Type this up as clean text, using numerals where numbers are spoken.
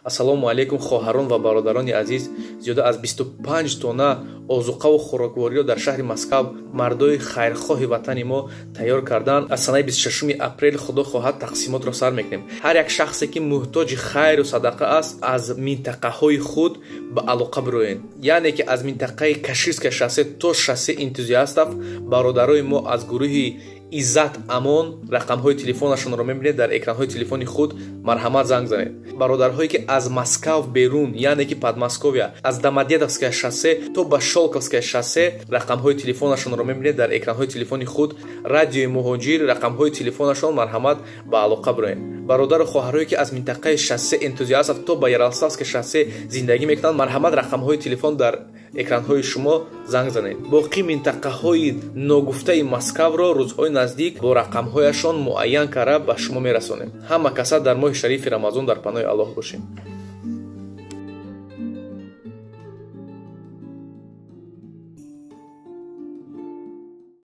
Ассалому алайкум, хоҳарон ва бародарони азиз. Зиёда аз 25 тонна озуқаву хӯроквориро дар шаҳри Москав мардои хайрхоҳи ватани мо тайёр карданд. Аз санаи 26 апрел, худо хоҳад, тақсимотро сар мекунем. Ҳар як шахсе, ки муҳтоҷи хайру садақа аст, аз минтақаҳои худ ба алоқа бироед, яъне ки аз минтақаи Каширское шоссе то шоссе Энтузиастов. Бародарои мо аз гурӯҳи Иззат Амон рақамҳои телефонашонро мебинед дар экранҳои телефони худ, марҳамат, занг занед. Бародарҳое, ки аз Москав берун, яъне ки Подмосковье, аз Домодедовское шоссе то ба Щёлковское шоссе, рақамҳои телефонашонро мебинед дар экранҳои телефони худ, Радиои Муҳоҷир, рақамҳои телефонашон, марҳамат, ба алоқа бироед. Бародару хоҳарое, ки аз минтақаи шоссе Энтузиастов то ба Ярославское шоссе зиндагӣ мекунанд, марҳамат, рақамҳои телефон дар экранҳои шумо, занг занед. Боқӣ минтақаҳои ногуфтаи Москавро рӯзҳои наздик бо рақамҳояшон муайян карда ба шумо мерасонем. Ҳама каса дар моҳи шарифи Рамазон дар паноҳи Аллоҳ бошем.